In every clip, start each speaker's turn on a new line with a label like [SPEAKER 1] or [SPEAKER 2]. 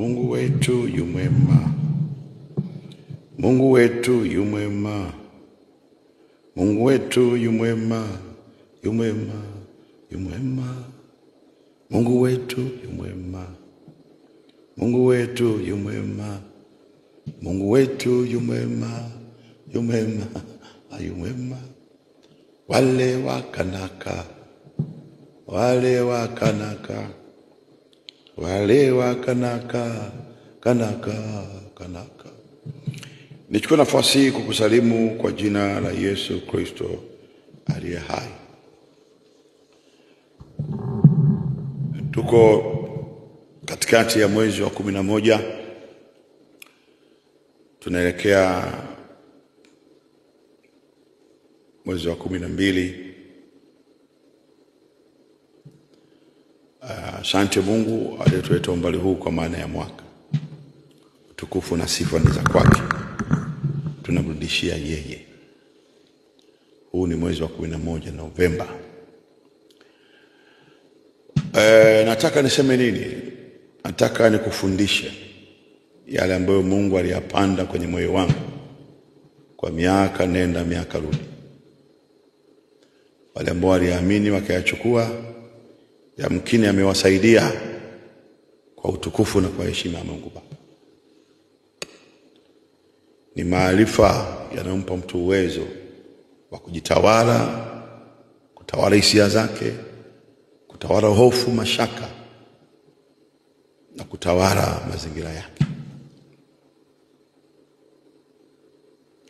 [SPEAKER 1] Mungu wetu yu mwema, Mungu wetu yu mwema, Mungu wetu yu mwema, yu mwema, yu mwema. Mungu wetu yu mwema, Mungu wetu yu mwema, Mungu wetu yu mwema, yu mwema, yu mwema. Wale wakanaka, wale wakanaka, wale wakanaka, kanaka, kanaka. Nichukue nafasi hii kukusalimu kwa jina la Yesu Kristo aliye hai. Tuko katikati ya mwezi wa 11, tunaelekea mwezi wa 12. Asante Mungu aliyetuleta umbali huu kwa maana ya mwaka. Utukufu na sifa ni za kwake, tunamrudishia yeye. Huu ni mwezi wa 11, Novemba. Nataka niseme nini? Nataka nikufundishe yale ambayo Mungu aliyapanda kwenye moyo wangu kwa miaka nenda miaka rudi. Wale ambao waliamini wakayachukua, yamkini amewasaidia kwa utukufu na kwa heshima ya Mungu Baba. Ni maarifa yanayompa mtu uwezo wa kujitawala, kutawala hisia zake, kutawala hofu, mashaka, na kutawala mazingira yake.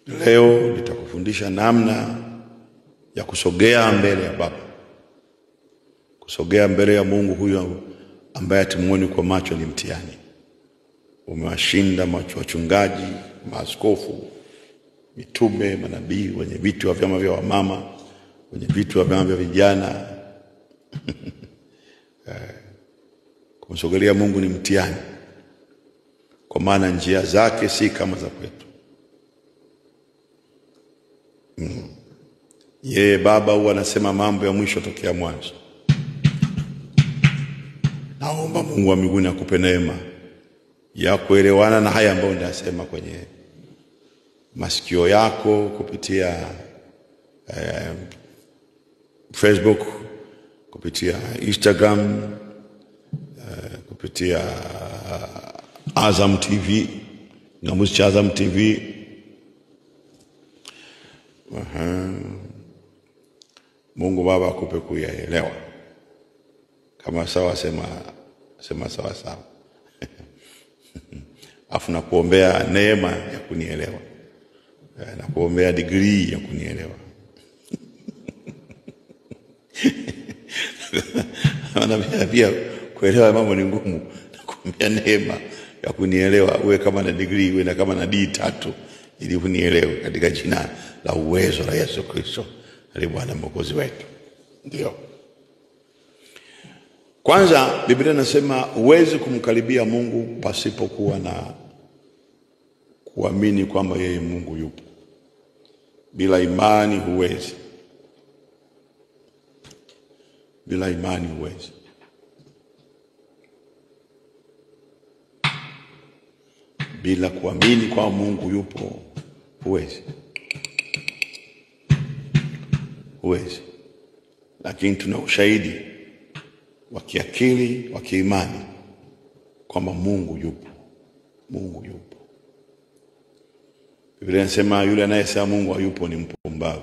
[SPEAKER 1] Leo nitakufundisha namna ya kusogea mbele ya Baba, kusogea mbele ya Mungu huyo ambaye hatumuoni kwa macho ni mtihani. Umewashinda macho wachungaji, maaskofu, mitume, manabii, wenye viti wa vyama vya wamama, wenye viti wa vyama vya vijana. Kumsogelea Mungu ni mtihani, kwa maana njia zake si kama za kwetu. Yeye Baba huwa anasema mambo ya mwisho tokea mwanzo. Naomba Mungu wa mbinguni akupe neema ya kuelewana na haya ambayo ndasema kwenye masikio yako kupitia Facebook, kupitia Instagram, kupitia Azam TV, Ngamuzi cha Azam TV. Mungu Baba akupe kuyaelewa. Kama sawa sema sawa sawa. Afu nakuombea neema ya kunielewa, nakuombea degree ya kunielewa. Maana pia kuelewa mambo ni ngumu. Nakuombea neema ya kunielewa, uwe kama na degree, uwe na kama na D3 ili unielewe, katika jina la uwezo la Yesu Kristo aliye Bwana Mwokozi wetu. Ndio. Kwanza Biblia inasema huwezi kumkaribia Mungu pasipokuwa na kuamini kwamba yeye Mungu yupo. Bila imani huwezi. Bila imani huwezi. Bila kuamini kwa Mungu yupo huwezi. Huwezi. Lakini tuna ushahidi wa kiakili, wa kiimani kwamba Mungu yupo. Mungu yupo. Biblia inasema yule anayesema Mungu hayupo ni mpumbavu.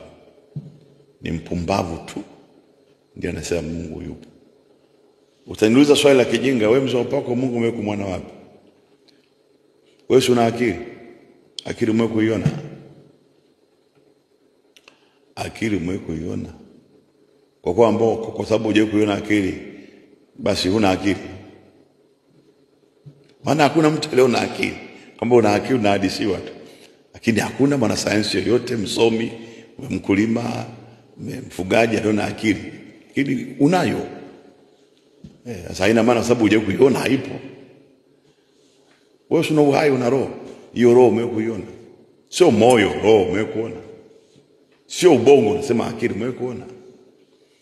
[SPEAKER 1] Ni mpumbavu tu ndiye anasema Mungu yupo. Utaniuliza swali la kijinga, wewe mzee wako Mungu umekumwona wapi? Wewe una akili? Akili umekuiona? Akili umekuiona? Kwa kuwa ambao kwa sababu hujawahi kuiona akili, basi huna akili. Maana hakuna mtu leo na akili. Kama una akili unahadisiwa tu. Lakini hakuna mwanasayansi yoyote, msomi, mkulima, mfugaji aliona akili. Akili unayo. Sasa haina maana sababu hujawahi kuiona haipo. Wewe una uhai, una roho. Hiyo roho umekuiona. Sio moyo, roho umekuona. Sio ubongo, unasema akili umekuona.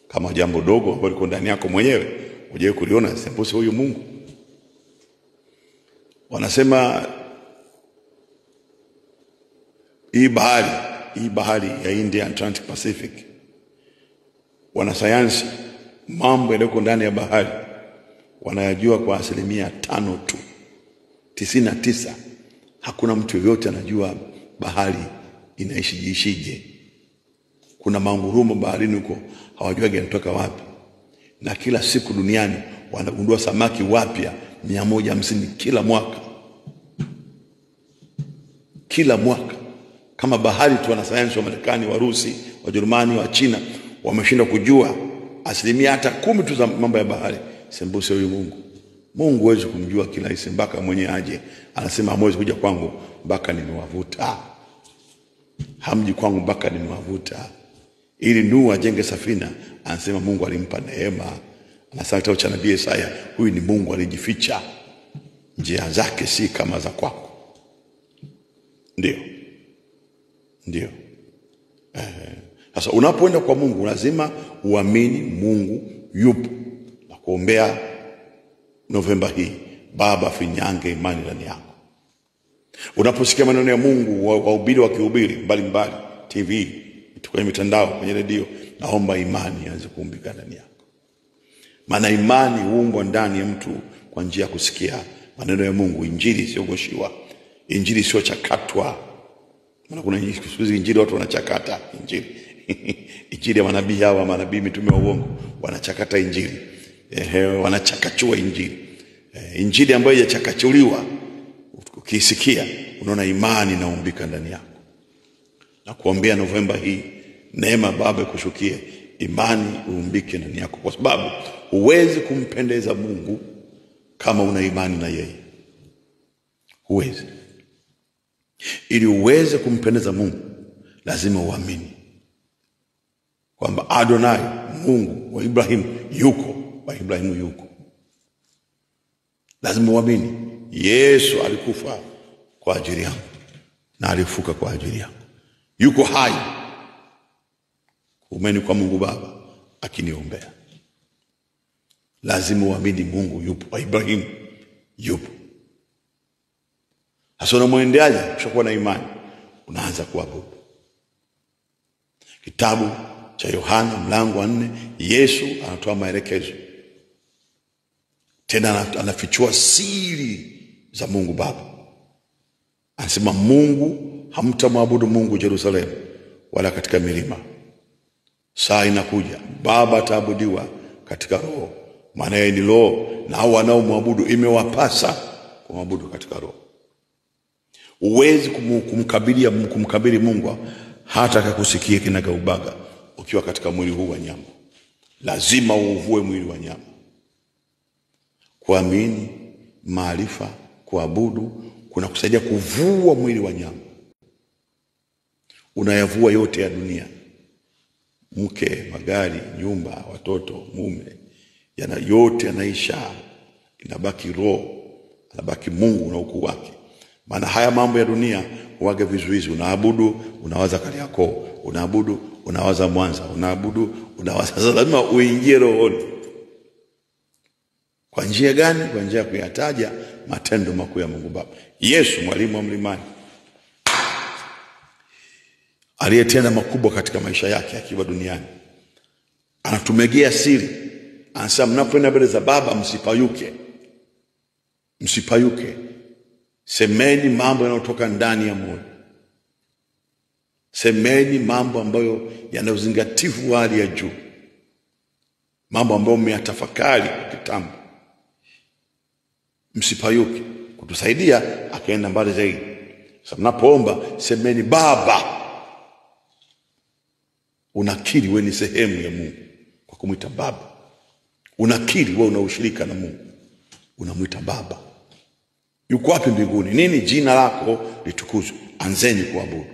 [SPEAKER 1] Kama jambo dogo ambalo liko ndani yako mwenyewe, hujawahi kuliona, sembuse huyu Mungu. Wanasema hii bahari ya India, Atlantic, Pacific, wanasayansi mambo yaliyoko ndani ya bahari wanayajua kwa 5% tu. 99 hakuna mtu yoyote anajua bahari inaishije. Kuna mangurumo baharini huko hawajui yanatoka wapi. Na kila siku duniani wanagundua samaki wapya 150 kila mwaka. Kila mwaka. Kama bahari tu wanasayansi wa Marekani, wa Rusi, wa Jerumani, wa China wameshindwa kujua 10% tu za mambo ya bahari. Sembuse huyu Mungu. Mungu huwezi kumjua kila isi mpaka mwenye aje. Anasema hamwezi kuja kwangu mpaka nimewavuta. Hamji kwangu mpaka nimewavuta. Ili Nuhu ajenge safina, anasema Mungu alimpa neema. Anasema kitabu cha Nabii Isaya, huyu ni Mungu alijificha, njia zake si kama za kwako. Ndio. Ndio. Sasa unapoenda kwa Mungu lazima uamini Mungu yupo. Na kuombea Novemba hii, Baba finyange imani ndani yako. Unaposikia maneno ya Mungu, wahubiri wakihubiri mbalimbali, TV, kwenye mitandao, kwenye redio, naomba imani ianze kuumbika ndani yako. Maana imani huumbwa ndani ya mtu kwa njia ya kusikia maneno ya Mungu. Injili isiyogoshiwa, injili isiyochakatwa. Maana kuna injili watu wanachakata injili. Injili ya manabii hawa, manabii mitume wa uongo, wanachakata injili. Wanachakachua injili. Injili ambayo haijachakachuliwa, ukisikia unaona imani inaumbika ndani yako. Na kuombea Novemba hii, neema Baba ikushukie, imani uumbike ndani yako, kwa sababu huwezi kumpendeza Mungu kama una imani na yeye. Huwezi. Ili uweze kumpendeza Mungu lazima uamini kwamba Adonai, Mungu wa Ibrahimu yuko, wa Ibrahimu yuko. Lazima uamini Yesu alikufa kwa ajili yangu na alifuka kwa ajili yangu, yuko hai kuumeni kwa Mungu Baba akiniombea. Lazima uamini Mungu yupo, wa Ibrahimu yupo. Hasa unamwendeaje? Ukishakuwa na imani unaanza kuabudu. Kitabu cha Yohana mlango wa 4, Yesu anatoa maelekezo. Tena anafichua siri za Mungu Baba. Anasema Mungu, hamtamwabudu Mungu Yerusalemu wala katika milima. Saa inakuja Baba ataabudiwa katika roho, maana yeye ni roho, na hao wanaomwabudu imewapasa kumwabudu katika roho. Huwezi kumkabili Mungu hata akakusikia kinagaubaga ukiwa katika mwili huu wa nyama. Lazima uuvue mwili wa nyama. Kuamini, maarifa, kuabudu kuna kusaidia kuvua mwili wa nyama. Unayavua yote ya dunia: mke, magari, nyumba, watoto, mume, yana yote yanaisha, inabaki roho, inabaki Mungu na ukuu wake. Maana haya mambo ya dunia huwaga vizuizi. Unaabudu, unawaza Kariakoo, unaabudu, unawaza Mwanza, unaabudu, unawaza. Sasa lazima uingie rohoni. Kwa njia gani? Kwa njia ya kuyataja matendo makuu ya Mungu Baba. Yesu mwalimu wa mlimani, aliyetenda makubwa katika maisha yake akiwa duniani, anatumegea siri. Anasema mnapoenda mbele za Baba msipayuke. Msipayuke. Semeni mambo yanayotoka ndani ya moyo. Semeni mambo ambayo yana uzingatifu wa hali ya juu, mambo ambayo mmeyatafakari kwa kitambo. Msipayuke. Kutusaidia akaenda mbali zaidi. Sasa mnapoomba semeni Baba. Unakiri wewe ni sehemu ya Mungu kwa kumuita Baba. Unakiri wewe una ushirika na Mungu, unamuita Baba. Yuko wapi mbinguni? Nini? Jina lako litukuzwe. Anzeni kuabudu.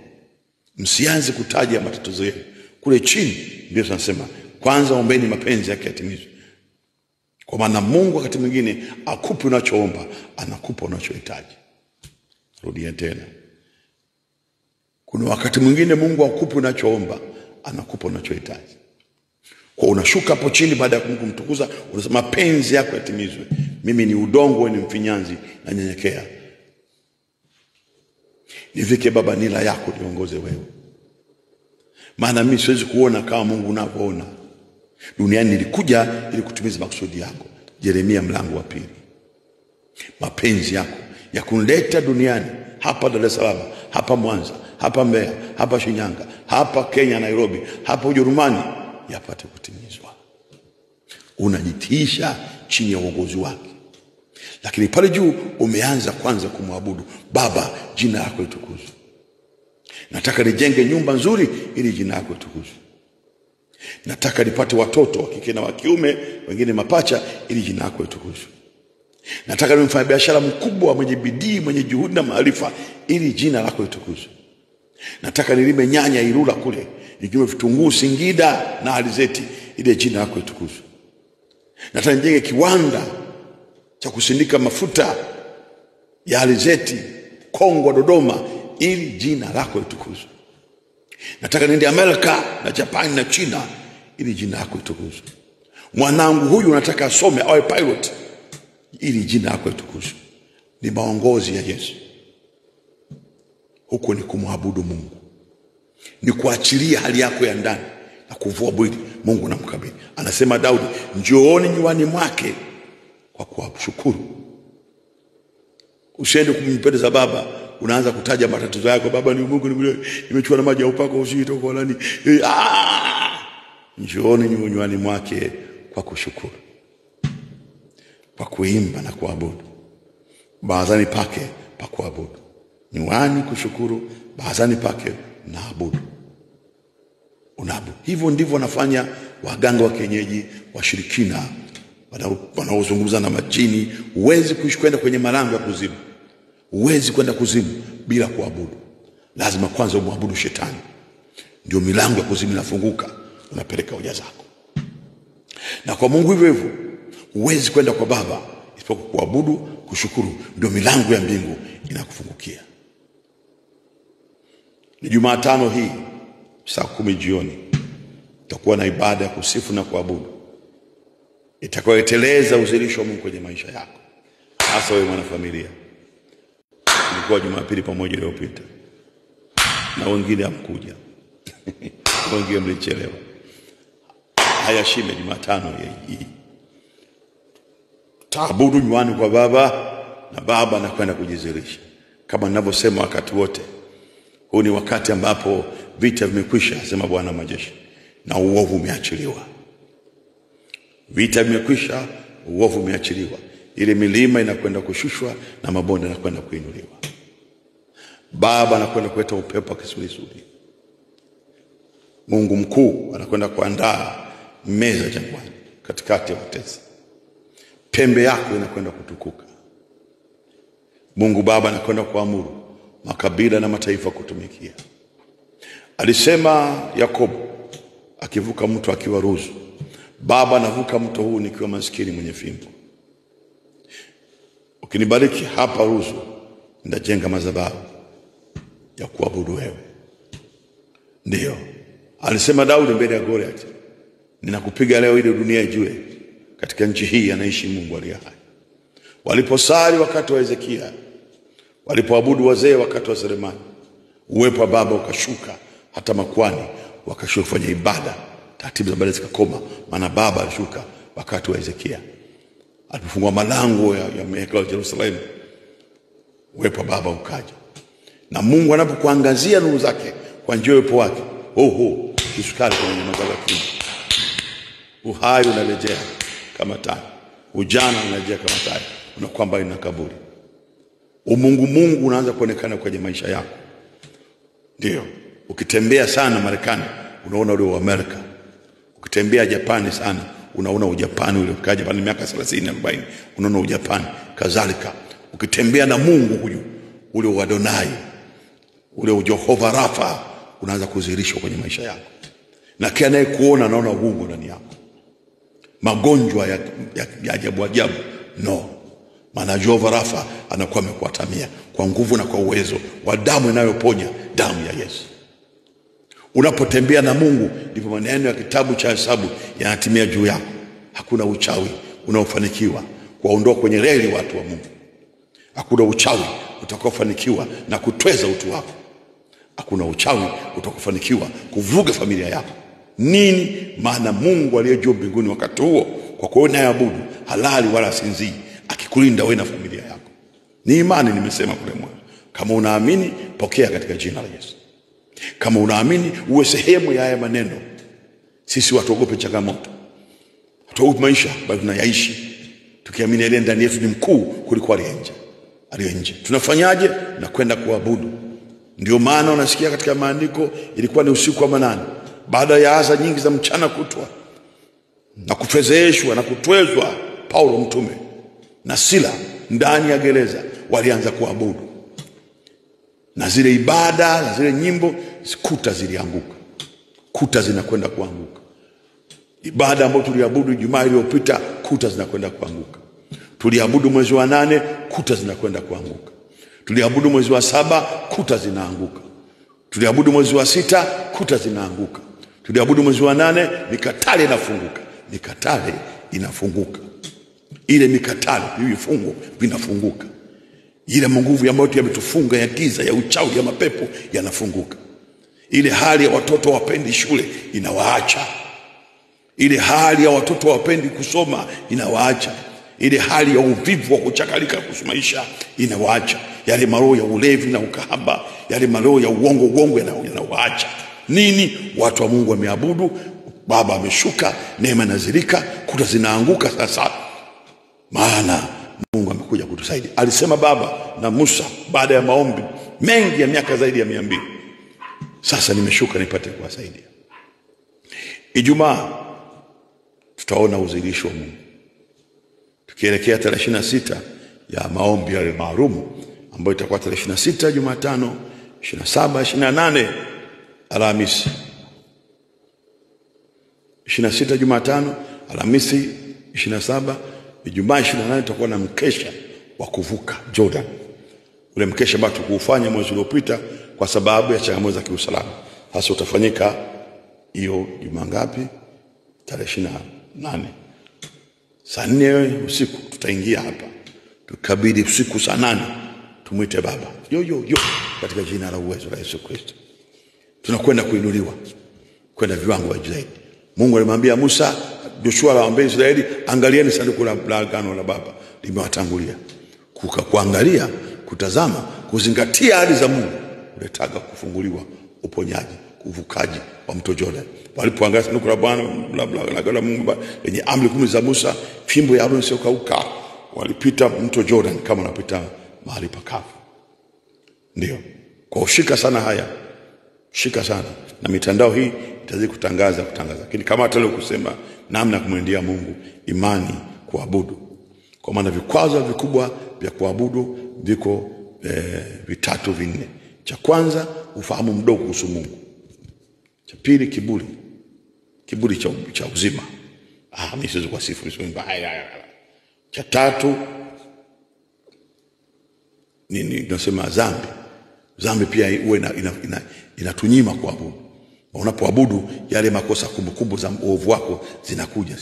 [SPEAKER 1] Msianze kutaja matatizo yenu. Kule chini ndio tunasema kwanza ombeni mapenzi yake yatimizwe. Kwa maana Mungu wakati mwingine akupi unachoomba, anakupa unachohitaji. Rudia tena. Kuna wakati mwingine Mungu akupi unachoomba, anakupa unachohitaji. Kwa unashuka hapo chini baada ya kumtukuza, unasema mapenzi yako yatimizwe. Mimi ni udongo, wewe ni mfinyanzi, nanyenyekea. Nivike Baba nila yako, niongoze wewe. Maana mimi siwezi kuona kama Mungu unavyoona. Duniani nilikuja ili kutimiza makusudi yako. Yeremia mlango wa 2. Mapenzi yako ya kunileta duniani, hapa Dar es Salaam, hapa Mwanza, hapa Mbeya, hapa Shinyanga, hapa Kenya Nairobi, hapa Ujerumani, yapate kutimizwa. Unajitiisha chini ya uongozi wake. Lakini pale juu umeanza kwanza kumwabudu. Baba, jina lako litukuzwe. Nataka nijenge nyumba nzuri ili jina lako litukuzwe. Nataka nipate watoto wa kike na wa kiume, wengine mapacha, ili jina lako litukuzwe. Nataka niwe mfanyabiashara mkubwa, mwenye bidii, mwenye juhudi na maarifa, ili jina lako litukuzwe. Nataka nilime nyanya Ilula kule, nilime vitunguu Singida na alizeti, ili jina lako litukuzwe. Nataka nijenge kiwanda cha kusindika mafuta ya alizeti Kongwa Dodoma, ili jina lako litukuzwe. Nataka niende Amerika na Japani na China, ili jina lako litukuzwe. Mwanangu huyu nataka asome awe pilot, ili jina lako litukuzwe. Ni maongozi ya Yesu. Huko ni kumwabudu Mungu, ni kuachilia hali yako ya ndani na kuvua mwili. Mungu namkabidhi. Anasema Daudi, njooni nyuani mwake kwa kuwashukuru. Usiende kumpendeza Baba, unaanza kutaja matatizo yako. Baba ni Mungu, nimechukua na maji ya upako usitoka kwa nani. Njooni nyuani mwake kwa kushukuru, kwa kuimba na kuabudu. Barazani pake pa kuabudu. Nyuani kushukuru, barazani pake naabudu. Unaabudu. Hivyo ndivyo wanafanya waganga wa kienyeji, washirikina, wanaozungumza na majini. Huwezi kwenda kwenye malango ya kuzimu. Huwezi kwenda kuzimu bila kuabudu. Lazima kwanza umwabudu shetani. Ndio milango ya kuzimu inafunguka, unapeleka hoja zako. Na kwa Mungu hivyo hivyo, huwezi kwenda kwa Baba isipokuwa kuabudu, kushukuru, ndio milango ya mbingu inakufungukia. Ni Jumatano hii saa 10 jioni tutakuwa na ibada ya kusifu na kuabudu itakayoteleza uzilisho wa Mungu kwenye maisha yako, hasa wewe mwanafamilia. Tulikuwa Jumapili pamoja iliyopita na wengine hamkuja. Wengine mlichelewa. Haya shime Jumatano hii taabudu nyuani kwa Baba, na Baba anakwenda kujizirisha. Kama ninavyosema wakati wote, huu ni wakati ambapo vita vimekwisha, asema Bwana majeshi, na uovu umeachiliwa. Vita vimekwisha, uovu umeachiliwa. Ile milima inakwenda kushushwa na mabonde yanakwenda kuinuliwa. Baba anakwenda kuleta upepo wa kisulisuli. Mungu mkuu anakwenda kuandaa meza jangwani katikati ya watesi. Pembe yako inakwenda kutukuka. Mungu Baba anakwenda kuamuru makabila na mataifa kutumikia. Alisema Yakobo akivuka mto akiwa Ruzu, Baba navuka mto huu nikiwa maskini mwenye fimbo. Ukinibariki hapa Ruzu, nitajenga madhabahu ya kuabudu wewe. Ndio alisema Daudi mbele ya Goliath, ninakupiga leo ili dunia ijue katika nchi hii anaishi Mungu aliye hai. Waliposali wakati wa Hezekia, walipoabudu wazee wakati wa Selemani, uwepo wa Baba ukashuka, hata makuhani wakashuka kufanya ibada, taratibu za ibada zikakoma, maana Baba alishuka wakati wa Hezekia. Alipofungua malango ya hekalu la Yerusalemu, uwepo wa Baba ukaja. Na Mungu anapokuangazia nuru zake kwa njia ya uwepo wake, oho, kisukari kwenye mazao ya kiume. Uhai unarejea kama tai, ujana unarejea kama tai, unakuwa mbali na kaburi. Umungu Mungu unaanza kuonekana kwenye maisha yako. Ndio, ukitembea sana Marekani unaona ule wa Amerika. Ukitembea Japani sana unaona Ujapani ule. Ukaja Japani miaka 30 40 unaona Ujapani. Kadhalika ukitembea na Mungu huyu ule wa Adonai, ule wa Jehova Rafa, unaanza kudhihirishwa kwenye maisha yako. Na kila anayekuona anaona uungu ndani yako. Magonjwa ya ajabu ajabu, no. Maana Jehova Rafa anakuwa amekuatamia kwa nguvu na kwa uwezo wa damu inayoponya, damu ya Yesu. Unapotembea na Mungu, ndipo maneno ya kitabu cha Hesabu yanatimia juu yako. Hakuna uchawi unaofanikiwa kuwaondoa kwenye reli watu wa Mungu. Hakuna uchawi utakaofanikiwa na kutweza utu wako. Hakuna uchawi utakaofanikiwa kuvuruga familia yako. Nini? Maana Mungu aliye juu mbinguni wakati huo, kwa kuwa unayeabudu halali wala sinzii, akikulinda wewe na familia yako. Ni imani, nimesema kule mwanzo. Kama unaamini, pokea katika jina la Yesu. Kama unaamini, uwe sehemu ya haya maneno. Sisi watuogope changamoto, hatuogopi maisha, bali tunayaishi tukiamini aliye ndani yetu ni mkuu kuliko aliye nje. Aliye nje tunafanyaje? Na kwenda kuabudu. Ndio maana unasikia katika maandiko, ilikuwa ni usiku wa manane, baada ya adha nyingi za mchana kutwa na kufezeeshwa na kutwezwa, Paulo mtume na Sila ndani ya gereza walianza kuabudu, na zile ibada na zile nyimbo, kuta zilianguka. Kuta zinakwenda kuanguka. Ibada ambayo tuliabudu Ijumaa iliyopita, kuta zinakwenda kuanguka. Tuliabudu mwezi wa 8, kuta zinakwenda kuanguka. Tuliabudu mwezi wa 7, kuta zinaanguka. Tuliabudu mwezi wa 6, kuta zinaanguka. Tuliabudu mwezi wa 8, mikatale inafunguka. Mikatale inafunguka. Ile mikatale, vifungo vinafunguka. Ile nguvu ambayo yametufunga ya giza, ya uchawi, ya mapepo yanafunguka. Ile hali ya watoto wapendi shule inawaacha. Ile hali ya watoto wapendi kusoma inawaacha. Ile hali ya uvivu wa kuchakalika kusumaisha inawaacha. Yale maroho ya ulevi na ukahaba, yale maroho ya uongo yanawaacha. Nini? Watu wa Mungu wameabudu, Baba ameshuka, neema inazilika, kuta zinaanguka sasa. Maana Mungu amekuja kutusaidia. Alisema Baba na Musa baada ya maombi mengi ya miaka zaidi ya 200. Sasa nimeshuka nipate kuwasaidia. Ijumaa tutaona uzilisho wa Mungu. Tukielekea tarehe 26 ya maombi yale maalumu, ambayo itakuwa tarehe 26 Jumatano, 27, 28 Alhamisi. 26 Jumatano, Alhamisi 27, Ijumaa 28 tutakuwa na mkesha wa kuvuka Jordan. Ule mkesha ambao tukuufanya mwezi uliopita kwa sababu ya changamoto za kiusalama. Sasa utafanyika hiyo Jumaa ngapi? Tarehe 28. Saa 4 usiku tutaingia hapa. Tukabidi usiku saa 8 tumuite Baba. Yo yo yo, katika jina la uwezo la Yesu Kristo. Tunakwenda kuinuliwa kwenda viwango vya zaidi. Mungu alimwambia Musa, Joshua alimwambia Israeli, angalieni sanduku la agano la Baba limewatangulia. Kuangalia, kutazama, kuzingatia ahadi za Mungu uletaga kufunguliwa, uponyaji, uvukaji wa mto Jordan. Walipoangalia sanduku la Bwana la agano la Mungu lenye amri 10 za Musa, fimbo ya Haruni isiyokauka, walipita mto Jordan kama wanapita mahali pakavu. Ndio. Kwa ushika sana haya, shika sana. Na mitandao hii itazidi kutangaza. Lakini kama hata leo kusema namna kumwendea Mungu, imani, kuabudu. Kwa maana vikwazo vikubwa vya kuabudu viko vitatu vinne. Cha kwanza, ufahamu mdogo kuhusu Mungu. Cha pili, kiburi. Kiburi cha uzima. Mimi siwezi kuwasifu, siwezi. Cha tatu nini tunasema dhambi. Dhambi pia uwe inatunyima kuabudu. Unapoabudu yale makosa, kumbukumbu za uovu wako zinakuja.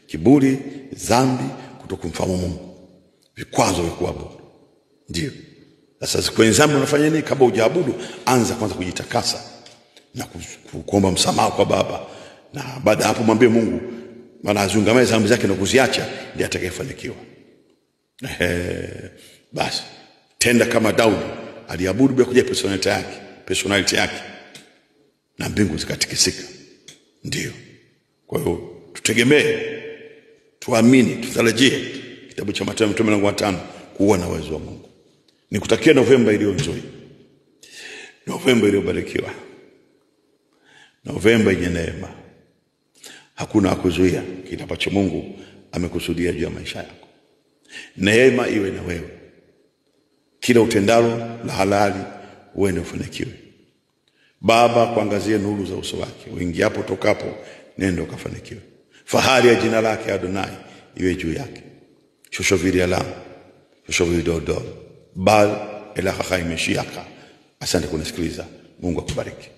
[SPEAKER 1] Kiburi, dhambi, kutokumfahamu Mungu. Vikwazo vya kuabudu. Ndio. Sasa kwenye dhambi unafanya nini kabla hujaabudu? Anza kwanza kujitakasa na kuomba msamaha kwa Baba. Na baada hapo mwambie Mungu, maana azungamane dhambi zake na kuziacha, ndiye atakayefanikiwa. Basi tenda kama Daudi aliabudu bila kujali personality yake, na mbingu zikatikisika. Ndio. Kwa hiyo tutegemee, tuamini, tutarajie kitabu cha Mathayo mtume mlango wa 5 kuwa na uwezo wa Mungu. Nikutakia Novemba iliyo nzuri, Novemba iliyobarikiwa, Novemba yenye neema. Hakuna kuzuia kile ambacho Mungu amekusudia juu ya maisha yako. Neema iwe na wewe. Kila utendalo la halali uende ufanikiwe. Baba kuangazie nuru za uso wake. Uingiapo tokapo, nenda ukafanikiwe. Fahari ya jina lake Adonai iwe juu yake. Shoshoviri alam, shoshoviri dodo. Bal elaha chaim meshiaka. Asante kunisikiliza. Mungu akubariki.